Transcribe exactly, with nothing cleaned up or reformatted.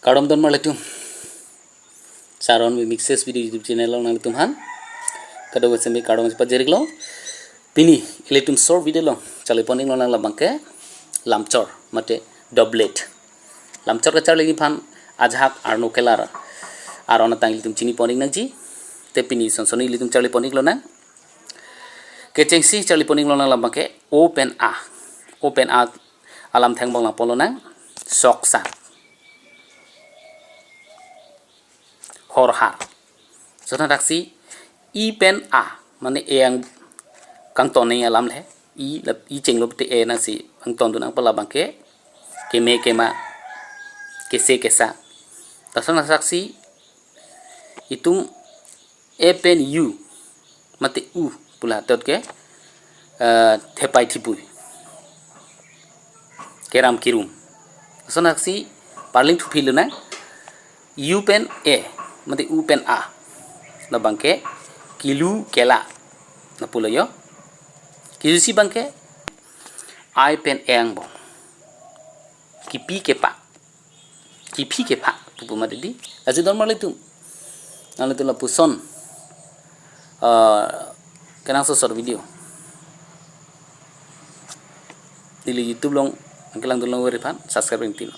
Kardom don marlitum. Saron Mixes Video YouTube channel along nanglitum aphan kadokave semi kardom pajir-iklo. Pini ilitum short video along charlipon-iklo nang labangke lamchor mate doublet. Lamchor kacharli aphan ajahak arno kelar aron atang ilitum chinipon-ik nangji. Te pini son son ilitum charlipon-iklo nang. Kechengsi charlipon-iklo nang labangke O pen A. O pen A alam thengbong nangpolo nang. Soksa. Horhar. Sona daksi I pen A, mane E ang kangton nangji alam le. I lap I chenglo pute E nangsi kangton dun nang pu labangke keme kema, kese kesa. Lason asaksi itum E pen U mate U pu la tot ke, eh, thepai thipui, keram kirum. Lason aksi parling thuphi lo nang. U pen E mate U pen A labangke kilu kela lapulo yo. Kilusi abangke I pen E angbong, kipi kepa, kiphi kepha pupu mati di. Lasi don marlitum, nanglitum lapuson, eh, kenangsot short video neli YouTube along nangkelangdun long-iklo aphan subscribe ring tino.